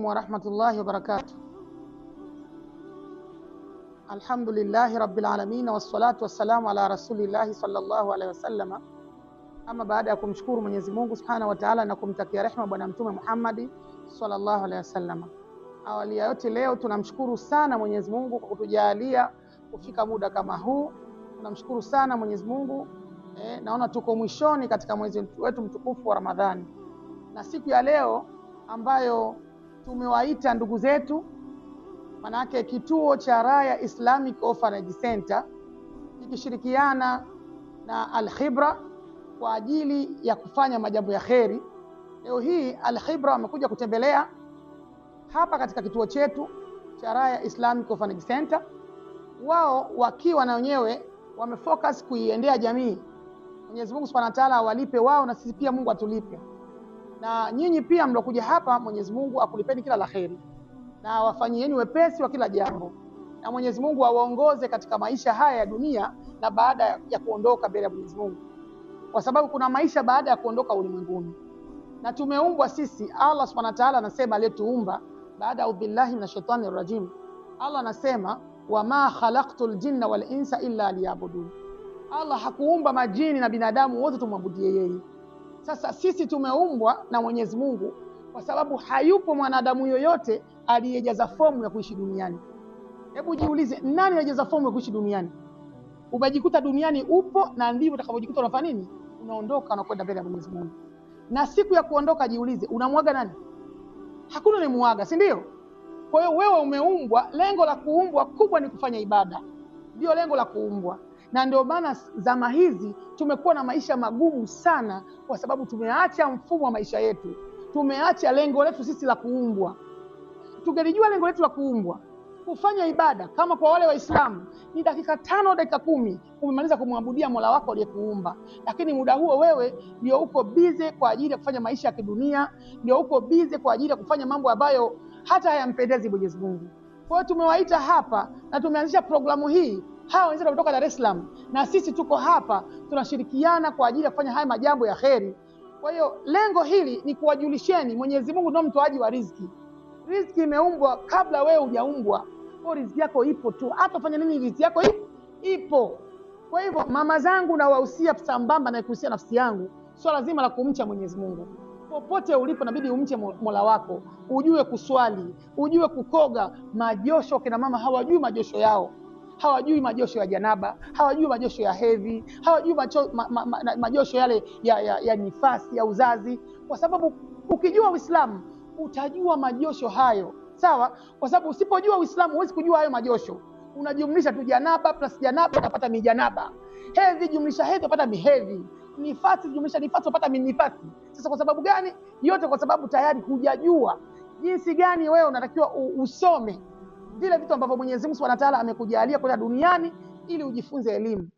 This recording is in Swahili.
Warahmatullahi wabarakatuh. Alhamdulillahi rabbil alamin wassalatu wassalamu ala rasulillahi sallallahu alaihi wasallam. Ama baada ya kumshukuru Mwenyezi Mungu Subhanahu wa Ta'ala na kumtakia rehema Bwana Mtume Muhammad sallallahu alaihi wasallam. Awali ya yote, leo tunamshukuru sana Mwenyezi Mungu kwa kutujalia kufika muda kama huu. Tunamshukuru sana Mwenyezi Mungu. Naona tuko mwishoni katika mwezi wetu mtukufu wa Ramadhani, na siku ya leo ambayo tumewaita ndugu zetu, manake kituo cha Raya Islamic Orphanage Center kikishirikiana na Al Khibra kwa ajili ya kufanya majambo ya kheri. Leo hii Al Khibra wamekuja kutembelea hapa katika kituo chetu cha Raya Islamic Orphanage Center, wao wakiwa na wenyewe wamefocus kuiendea jamii. Mwenyezi Mungu Subhanahu wa Ta'ala awalipe wao na sisi pia Mungu atulipe. Na nyinyi pia mlokuja hapa, Mwenyezi Mungu akulipeni kila la kheri na awafanyieni wepesi wa kila jambo, na Mwenyezi Mungu awaongoze katika maisha haya ya dunia na baada ya kuondoka mbele ya Mwenyezi Mungu, kwa sababu kuna maisha baada ya kuondoka ulimwenguni, na tumeumbwa sisi. Allah Subhanahu wa Ta'ala anasema aliyetuumba, baada ya billahi minashaitani rajim, Allah anasema wama khalaqtul jinna wal insa illa liyabudun. Allah hakuumba majini na binadamu wote tumwabudie yeye. Sasa sisi tumeumbwa na Mwenyezi Mungu kwa sababu hayupo mwanadamu yoyote aliyejaza fomu ya kuishi duniani. Hebu jiulize, nani aliyejaza fomu ya kuishi duniani? Umejikuta duniani upo, na ndivyo utakavyojikuta unafanya nini? Unaondoka na kwenda mbele ya Mwenyezi Mungu. Na siku ya kuondoka, jiulize, unamwaga nani? Hakuna unayemuaga, si ndio? Kwa hiyo wewe umeumbwa, lengo la kuumbwa kubwa ni kufanya ibada, ndio lengo la kuumbwa. Na ndio maana zama hizi tumekuwa na maisha magumu sana, kwa sababu tumeacha mfumo wa maisha yetu, tumeacha lengo letu sisi la kuumbwa. Tungelijua lengo letu la kuumbwa kufanya ibada, kama kwa wale Waislamu ni dakika 5 dakika 10 umemaliza kumwabudia Mola wako aliyekuumba, lakini muda huo wewe ndio uko bize kwa ajili ya kufanya maisha ya kidunia, ndio uko bize kwa ajili ya kufanya mambo ambayo hata hayampendezi Mwenyezi Mungu. Kwa hiyo tumewaita hapa na tumeanzisha programu hii. Hawa wenzetu kutoka Dar es Salaam na sisi tuko hapa tunashirikiana kwa ajili ya kufanya haya majambo ya kheri. Kwa hiyo lengo hili ni kuwajulisheni Mwenyezi Mungu ndio mtoaji wa riziki. Riziki imeumbwa kabla wewe hujaumbwa. Kwa riziki yako ipo tu, hata ufanye nini, riziki yako ipo. Kwa hivyo mama zangu, nawahusia sambamba na kuhusia nafsi yangu swala zima la kumcha Mwenyezi Mungu. Popote ulipo inabidi umche Mola wako, ujue kuswali, ujue kukoga. Majosho, kina mama hawajui majosho yao, hawajui majosho ya janaba, hawajui majosho ya hedhi, hawajui majosho yale ya nifasi ya uzazi, kwa sababu ukijua Uislamu utajua majosho hayo, sawa? Kwa sababu usipojua Uislamu huwezi kujua hayo majosho. Unajumlisha tu janaba plus janaba utapata mijanaba, hedhi jumlisha hedhi utapata mihedhi, nifasi jumlisha nifasi utapata minifasi. Sasa kwa sababu gani? Yote kwa sababu tayari hujajua jinsi gani wewe unatakiwa usome vile vitu ambavyo Mwenyezi Mungu Subhanahu wa Ta'ala amekujalia kwenda duniani ili ujifunze elimu.